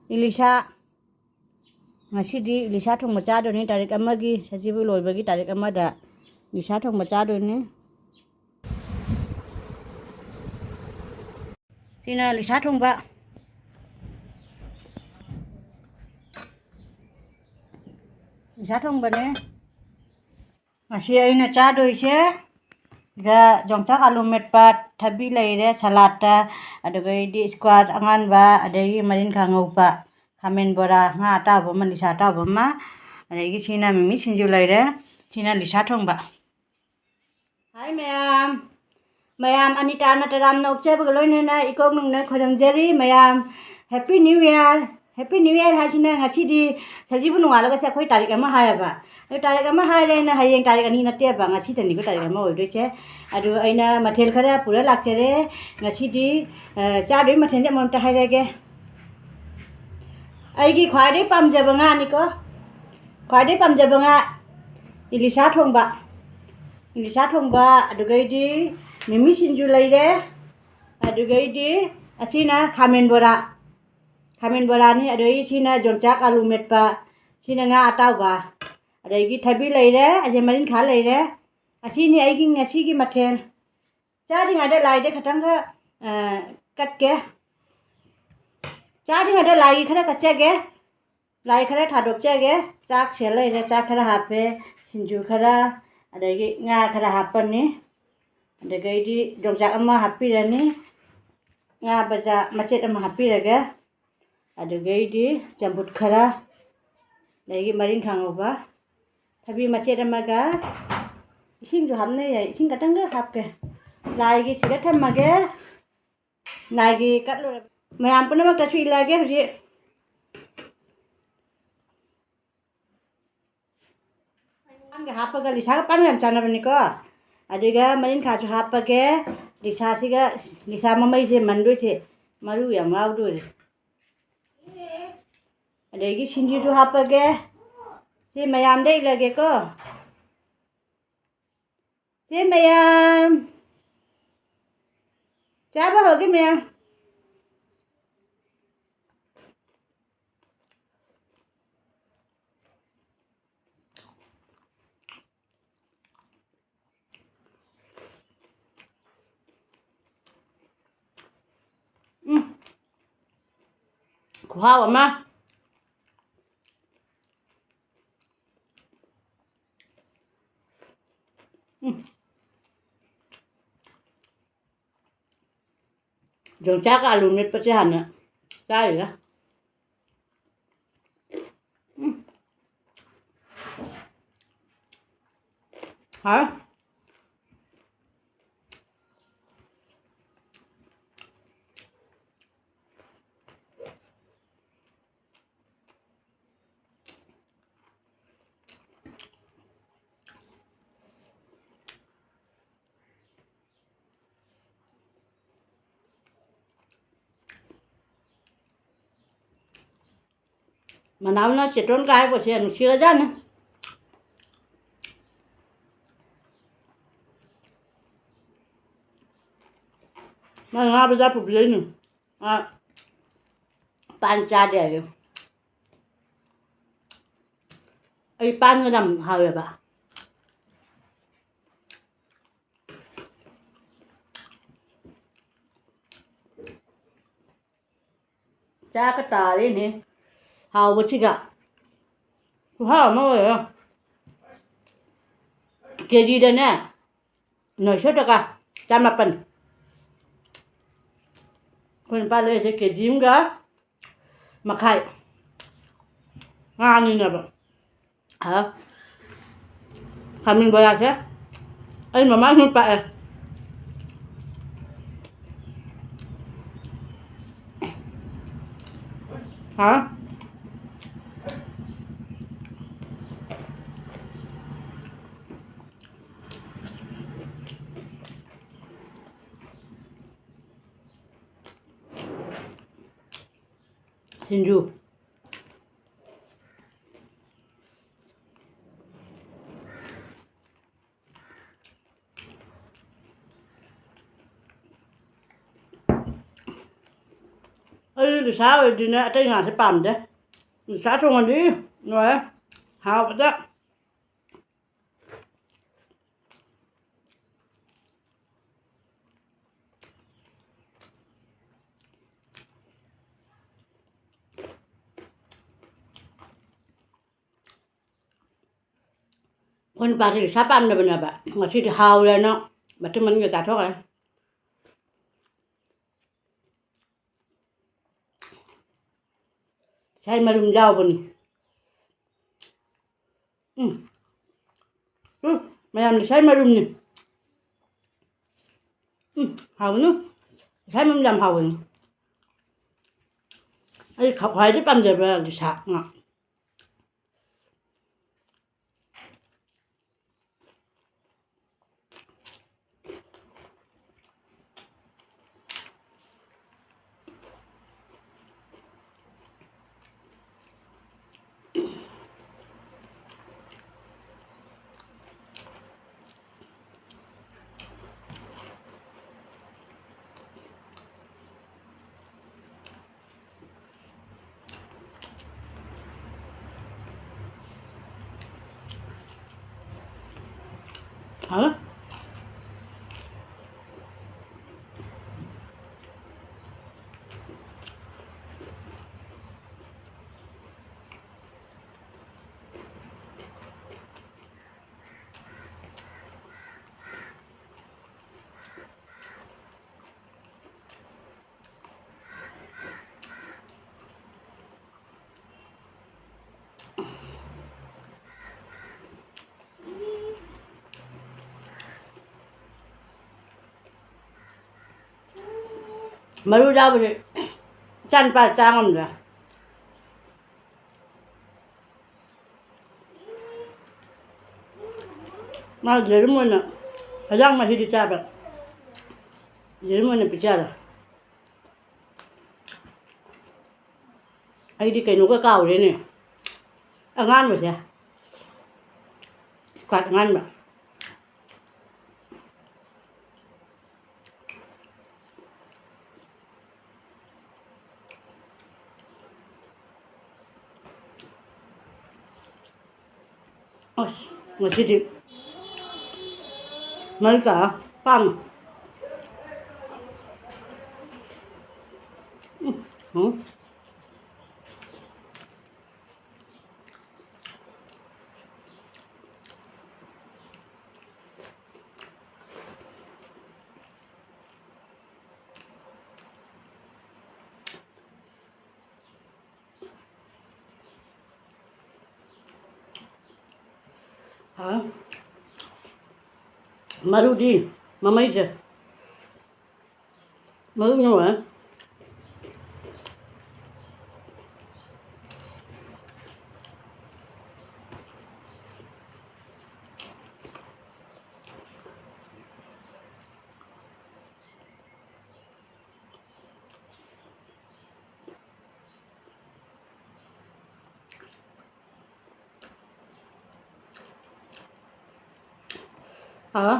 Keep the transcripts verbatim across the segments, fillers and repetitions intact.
ꯏꯂꯤꯁꯥ, ꯉꯁꯤꯗꯤ ꯏꯂꯤꯁꯥ ꯊꯣꯡꯕ ꯆꯥꯗꯣꯏꯅꯤ꯫ ꯇꯥꯔꯤꯛ ꯑꯃꯒꯤ, ꯁꯖꯤꯕꯨ ꯂꯣꯏꯕꯒꯤ ꯇꯥꯔꯤꯛ ꯑꯃꯗ ꯏꯂꯤꯁꯥ ꯊꯣꯡꯕ ꯆꯥꯗꯣꯏꯅꯤ꯫ ꯁꯤꯅ ꯏꯂꯤꯁꯥ ꯊꯣꯡꯕ, ꯏꯂꯤꯁꯥ ꯊꯣꯡꯕꯅꯦ꯫ ꯉꯁꯤ ꯑꯩꯅ ꯆꯥꯗꯣꯏꯁꯦ, ꯁꯤꯗ ꯌꯣꯡꯆꯥꯛ ꯑꯥꯂꯨ ꯃꯦꯠꯄ, ꯊꯕꯤ ꯂꯩꯔꯦ ꯁꯂꯥꯠꯇ, ꯑꯗꯨꯗꯒꯤꯗꯤ ꯁ꯭ꯀ꯭ꯋꯥꯁ ꯑꯉꯥꯟꯕ, ꯑꯗꯒꯤ ꯃꯔꯤꯟꯈꯥ ꯉꯧꯕ, ꯈꯥꯃꯦꯟ ꯕꯣꯔꯥ, ꯉꯥ ꯑꯇꯥꯎꯕ ꯑꯃ, ꯂꯤꯁꯥ ꯑꯇꯥꯎꯕ ꯑꯃ, ꯑꯗꯒꯤ ꯁꯤꯅ ꯃꯤꯃꯤ ꯁꯤꯡꯖꯨ ꯂꯩꯔꯦ, ꯁꯤꯅ ꯂꯤꯁꯥ ꯊꯣꯡꯕ꯫ ꯍꯥꯏ ꯃꯌꯥꯝ, ꯃꯌꯥꯝ ꯑꯅꯤꯇꯥ ꯅꯇꯔꯥꯝꯅ ꯑꯣꯛꯆꯕꯒ ꯂꯣꯏꯅꯅ ꯏꯀꯣꯛ ꯅꯨꯡꯅ ꯈꯣꯏꯔꯝꯖꯔꯤ꯫ ꯃꯌꯥꯝ Happy New Year, Happy New Year ꯍꯥꯏꯁꯤꯅ ꯉꯁꯤꯗꯤ ꯁꯖꯤꯕꯨ ꯅꯣꯡꯉꯥꯜꯂꯒꯁꯦ ꯑꯩꯈꯣꯏ ꯇꯥꯔꯤꯛ ꯑꯃ ꯍꯥꯏꯌꯦꯕ꯫ ꯑꯗꯨ ꯇꯥꯔꯤꯛ ꯑꯃ ꯍꯥꯏꯔꯦꯅ ꯍꯌꯦꯡ ꯇꯥꯔꯤꯛ ꯑꯅꯤ ꯅꯠꯇꯦꯕ, ꯉꯁꯤꯗꯅꯤꯀꯣ ꯇꯥꯔꯤꯛ ꯑꯃ ꯑꯣꯏꯗꯣꯏꯁꯦ꯫ ꯑꯗꯨ ꯑꯩꯅ ꯃꯊꯦꯜ ꯈꯔ ꯄꯨꯔ ꯂꯥꯛꯆꯔꯦ ꯉꯁꯤꯗꯤ꯫ ꯑ, ꯆꯥꯗꯣꯏ ꯃꯊꯦꯜꯁꯦ ꯑꯃꯃꯝꯇ ꯍꯥꯏꯔꯒꯦ꯫ ꯑꯩꯒꯤ ꯈ꯭ꯋꯥꯏꯗꯒꯤ ꯄꯥꯝꯖꯕ ꯉꯥꯅꯤꯀꯣ, ꯈ꯭ꯋꯥꯏꯗꯒꯤ ꯄꯥꯝꯖꯕ ꯉꯥ ꯏꯂꯤꯁꯥ ꯊꯣꯡꯕ, ꯏꯂꯤꯁꯥ ꯊꯣꯡꯕ, ꯑꯗꯨꯗꯒꯤꯗꯤ ꯃꯤꯃꯤ ꯁꯤꯡꯖꯨ ꯂꯩꯔꯦ, ꯑꯗꯨꯗꯒꯤꯗꯤ ꯑꯁꯤꯅ ꯈꯥꯃꯦꯟ ꯕꯣꯔꯥ, ꯈꯥꯃꯦꯟ ꯕꯣꯔꯥꯅꯤ, ꯑꯗꯨꯗꯒꯤ ꯁꯤꯅ ꯌꯣꯡꯆꯥꯛ ꯑꯥꯂꯨ ꯃꯦꯠꯄ, ꯁꯤꯅ ꯉꯥ ꯑꯇꯥꯎꯕ, ꯑꯗꯒꯤ ꯊꯕꯤ ꯂꯩꯔꯦ, ꯑꯗꯩ ꯃꯔꯤꯟꯈꯥ ꯂꯩꯔꯦ꯫ ꯑꯁꯤꯅꯤ ꯑꯩꯒꯤ ꯉꯁꯤꯒꯤ ꯃꯊꯦꯜ꯫ ꯆꯥꯗ꯭ꯔꯤꯉꯩꯗ ꯂꯥꯏꯗ ꯈꯇꯪꯒ, ꯑ, ꯀꯠꯀꯦ꯫ ꯆꯥꯗ꯭ꯔꯤꯉꯩꯗ ꯂꯥꯏꯒꯤ ꯈꯔ ꯀꯠꯆꯒꯦ꯫ ꯂꯥꯏ ꯈꯔ ꯊꯥꯗꯣꯛꯆꯒꯦ꯫ ꯆꯥꯛ ꯁꯦ ꯂꯩꯔꯦ, ꯆꯥꯛ ꯈꯔ ꯍꯥꯞꯄꯦ, ꯁꯤꯡꯖꯨ ꯈꯔ, ꯑꯗꯒꯤ ꯉꯥ ꯈꯔ ꯍꯥꯞꯄꯅꯤ꯫ ꯑꯗꯒꯤꯗꯤ ꯌꯣꯡꯆꯥꯛ ꯑꯃ ꯍꯥꯞꯄꯤꯔꯅꯤ꯫ ꯉꯥ ꯕꯖꯥ ꯃꯆꯦꯠ ꯑꯃ ꯍꯥꯞꯄꯤꯔꯒꯦ꯫ ꯑꯗꯨꯗꯒꯤꯗꯤ ꯆꯝꯐꯨꯠ ꯈꯔ, ꯑꯗꯒꯤ ꯃꯔꯤꯡꯈꯥ ꯉꯧꯕ, ꯊꯕꯤ ꯃꯆꯦꯠ ꯑꯃꯒ, ꯏꯁꯤꯡꯁꯨ ꯍꯥꯞꯅꯩ ꯌꯥꯏ, ꯏꯁꯤꯡ ꯈꯛꯇꯪꯒ ꯍꯥꯞꯀꯦ꯫ ꯂꯥꯏꯒꯤ ꯁꯤꯗ ꯊꯝꯃꯒꯦ꯫ ꯂꯥꯏꯒꯤ ꯀꯠꯂꯨꯔꯕ ꯃꯌꯥꯝ ꯄꯨꯝꯅꯃꯛꯇꯁꯨ ꯏꯜꯂꯛꯑꯒꯦ ꯍꯧꯖꯤꯛ꯫ ꯄꯥꯟꯒ ꯍꯥꯞꯄꯒ, ꯂꯤꯁꯥꯒ ꯄꯥꯟꯒ ꯌꯥꯝ ꯆꯥꯟꯅꯕꯅꯤꯀꯣ꯫ ꯑꯗꯨꯒ ꯃꯔꯤꯡꯈꯥꯁꯨ ꯍꯥꯞꯄꯒꯦ꯫ ꯂꯤꯁꯥꯁꯤꯒ, ꯂꯤꯁꯥ ꯃꯃꯩꯁꯦ ꯃꯟꯗꯣꯏꯁꯦ ꯃꯔꯨ ꯌꯥꯝ ꯌꯥꯎꯗꯣꯏꯔꯦ꯫ ꯑꯗꯒꯤ ꯁꯤꯡꯖꯨꯁꯨ ꯍꯥꯞꯄꯒꯦ꯫ ꯁꯤ ꯃꯌꯥꯝꯗ ꯏꯜꯂꯒꯦꯀꯣ꯫ ꯁꯤ ꯃꯌꯥꯝ ꯆꯥꯕ ꯍꯧꯒꯦ ꯃꯌꯥꯝ꯫ ꯈꯨꯍꯥꯎ ꯑꯃ꯫ ꯎꯝ꯫ ꯌꯣꯡꯆꯥꯛꯀ ꯑꯂꯨ ꯃꯦꯠꯄꯁꯦ ꯍꯥꯟꯅ ꯆꯥꯔꯤꯔ꯫ ꯎꯝ꯫ ꯍꯥꯎ꯫ ꯃꯅꯥꯎꯅ ꯆꯦꯇꯣꯟꯒ ꯍꯥꯏꯕꯁꯦ ꯅꯨꯡꯁꯤꯔꯖꯥꯠꯅꯤ꯫ ꯃꯥ ꯉꯥ ꯕꯖꯥꯔ ꯄꯨꯕꯤꯔꯛꯏꯅꯦ꯫ ꯃꯥ ꯄꯥꯟ ꯆꯥꯗꯦ ꯍꯥꯏꯌꯦ꯫ ꯑꯩ ꯄꯥꯟꯒ ꯌꯥꯝ ꯍꯥꯎꯋꯦꯕ꯫ ꯆꯥꯛꯀ ꯇꯥꯔꯦꯅꯦ ꯍꯥꯎꯕꯁꯤꯒ꯫ ꯈꯨꯍꯥꯎ ꯑꯃ ꯑꯣꯏꯔꯦ꯫ ꯀꯦꯖꯤꯗꯅꯦ ꯅꯣꯏꯁꯣ ꯇꯀꯥ ꯆꯥꯃꯥꯄꯟ꯫ ꯑꯩꯈꯣꯏ ꯅꯨꯄꯥ ꯂꯩꯔꯤꯁꯦ ꯀꯦꯖꯤ ꯑꯃꯒ ꯃꯈꯥꯏ꯫ ꯉꯥꯅꯤꯅꯦꯕ꯫ ꯍꯥ? ꯈꯥꯃꯦꯟ ꯕꯣꯔꯥꯁꯦ ꯑꯩ ꯃꯃꯥꯡ ꯁꯨꯝ ꯄꯥꯛꯑꯦ꯫ ꯍꯥ? ꯁꯤꯡꯖꯨ꯫ ꯑꯩ ꯂꯤꯁꯥ ꯑꯣꯏꯔꯗꯤꯅꯦ ꯑꯇꯩ ꯉꯥꯁꯦ ꯄꯥꯝꯗꯦ꯫ ꯂꯤꯁꯥ ꯊꯣꯡꯉꯗꯤ ꯂꯣꯏꯔꯦ꯫ ꯍꯥꯎꯕꯗ꯫ ꯑꯩꯈꯣꯏ ꯅꯨꯄꯥꯁꯦ ꯂꯤꯁꯥ ꯄꯥꯝꯗꯕꯅꯦꯕ꯫ ꯉꯁꯤꯗꯤ ꯍꯥꯎꯔꯦꯅ ꯃꯇꯨꯝ ꯑꯅꯤꯒ ꯆꯥꯊꯣꯛꯈ꯭ꯔꯦ꯫ ꯂꯤꯁꯥꯏ ꯃꯔꯨꯝ ꯌꯥꯎꯕꯅꯤ꯫ ꯎꯝ꯫ ꯎꯝ, ꯃꯌꯥꯝ ꯂꯤꯁꯥꯏ ꯃꯔꯨꯝꯅꯤ꯫ ꯎꯝ, ꯍꯥꯎꯕꯅꯤ꯫ ꯂꯤꯁꯥꯏ ꯃꯔꯨꯝ ꯌꯥꯝ ꯍꯥꯎꯕꯅꯤ꯫ ꯑꯩ ꯈ꯭ꯋꯥꯏꯗꯒꯤ ꯄꯥꯝꯖꯕ ꯂꯤꯁꯥ ꯉꯥ꯫ ꯍꯥꯎꯋꯦ꯫ ꯃꯔꯨ ꯌꯥꯎꯕꯁꯦ ꯏꯆꯥ ꯅꯨꯄꯥ ꯆꯥ ꯉꯝꯗ꯭ꯔꯦ꯫ ꯃꯥ ꯌꯦꯔꯨꯝ ꯑꯣꯏꯅ, ꯍꯦꯟꯖꯥꯡ ꯃꯍꯤꯗꯤ ꯆꯥꯕ, ꯌꯦꯔꯨꯝ ꯑꯣꯏꯅ ꯄꯤꯖꯔꯦ꯫ ꯑꯩꯗꯤ ꯀꯩꯅꯣꯒ ꯀꯥꯎꯔꯦꯅꯦ, ꯑꯉꯥꯟꯕꯁꯦ, ꯏꯁꯀ꯭ꯋꯥꯠ ꯑꯉꯥꯟꯕ꯫ ꯑꯁ, ꯉꯁꯤꯗꯤ ꯃꯩ ꯇꯥ ꯄꯥꯝꯃꯤ꯫ ꯎꯝ, ꯎꯝ꯫ ꯍꯥ? ꯃꯔꯨꯗꯤ, ꯃꯃꯩꯁꯦ꯫ ꯃꯔꯨ ꯅꯨꯡꯉꯥꯏ꯫ ꯍꯥꯎꯋꯦ꯫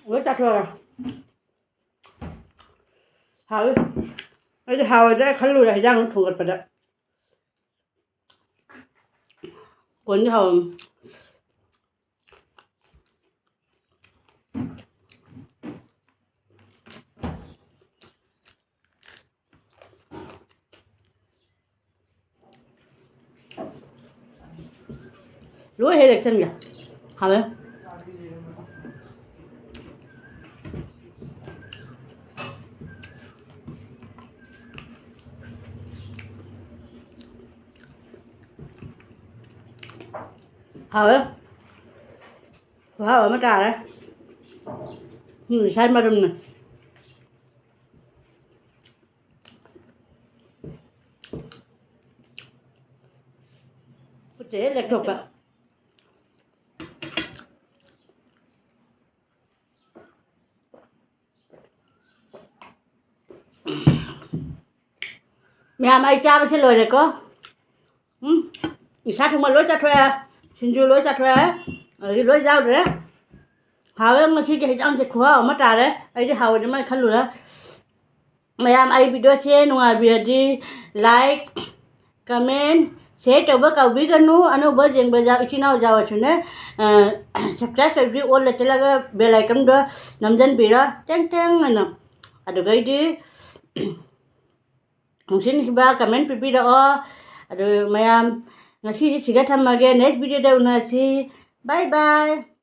ꯂꯣꯏ ꯆꯥꯊꯣꯛꯑꯒ꯫ ꯍꯥꯎꯋꯤ꯫ ꯑꯩꯗꯤ ꯍꯥꯎꯔꯣꯏꯗ꯭ꯔꯥ ꯈꯜꯂꯨꯔꯦ ꯍꯤꯟꯖꯥꯡ ꯊꯣꯡꯒꯠꯄꯗ꯫ ꯀꯣꯟꯗꯤ ꯍꯥꯎꯔꯝꯃꯤ꯫ ꯂꯣꯏ ꯍꯦꯛ ꯂꯦꯛꯁꯟꯒꯦ꯫ ꯍꯥꯎꯋꯦ꯫ ꯍꯥꯎꯋꯦ꯫ ꯈꯨꯍꯥꯎ ꯑꯃ ꯇꯥꯔꯦ꯫ ꯎꯝ, ꯏꯁꯥ ꯃꯔꯨꯝꯅ꯫ ꯈꯨꯠꯁꯦ ꯍꯦꯛ ꯂꯦꯛꯊꯣꯛꯄ꯫ ꯃꯌꯥꯝ, ꯑꯩ ꯆꯥꯕꯁꯦ ꯂꯣꯏꯔꯦꯀꯣ꯫ ꯎꯝ, ꯏꯁꯥ ꯊꯨꯝꯕ ꯂꯣꯏ ꯆꯥꯊꯣꯛꯑꯦ, ꯁꯤꯡꯖꯨ ꯂꯣꯏ ꯆꯥꯊꯣꯛꯑꯦ, ꯑꯗꯒꯤ ꯂꯣꯏ ꯌꯥꯎꯗ꯭ꯔꯦ꯫ ꯍꯥꯎꯋꯦ, ꯉꯁꯤꯒꯤ ꯍꯤꯟꯖꯥꯡꯁꯦ ꯈꯨꯍꯥꯎ ꯑꯃ ꯇꯥꯔꯦ꯫ ꯑꯩꯗꯤ ꯍꯥꯎꯋꯦꯗꯤ ꯃꯥꯏ ꯈꯜꯂꯨꯔꯦ꯫ ꯃꯌꯥꯝ, ꯑꯩ videoꯁꯦ ꯅꯨꯡꯉꯥꯏꯕꯤꯔꯗꯤ like, comment, ꯁꯤꯌꯔ ꯇꯧꯕ ꯀꯥꯎꯕꯤꯒꯅꯨ꯫ ꯑꯅꯧꯕ ꯌꯦꯡꯕ ꯌꯥꯎ-, ꯏꯆꯤꯟ ꯏꯅꯥꯎ ꯌꯥꯎꯔꯁꯨꯅꯦ, ꯑ, ꯁꯕꯁꯀ꯭ꯔꯥꯏꯕ ꯇꯧꯕꯤꯌꯨ, ꯑꯣꯜꯗ ꯆꯠꯂꯒ ꯕꯦꯜ ꯑꯥꯏꯀꯟꯗꯣ ꯅꯝꯖꯟꯕꯤꯔꯣ, ꯇꯦꯡ ꯇꯦꯡ ꯑꯅ꯫ ꯑꯗꯨꯒꯩꯗꯤ ꯅꯨꯡꯁꯤꯅ ꯅꯨꯡꯁꯤꯕ ꯀꯃꯦꯟ ꯄꯤꯕꯤꯔꯛꯑꯣ꯫ ꯑꯗꯨ ꯃꯌꯥꯝ, ꯉꯁꯤꯗꯤ ꯁꯤꯒ ꯊꯝꯃꯒꯦ꯫ ꯅꯦꯛꯁ ꯚꯤꯗꯤꯑꯣꯗ ꯎꯅꯁꯤ꯫ ꯕꯥꯏ ꯕꯥꯏ꯫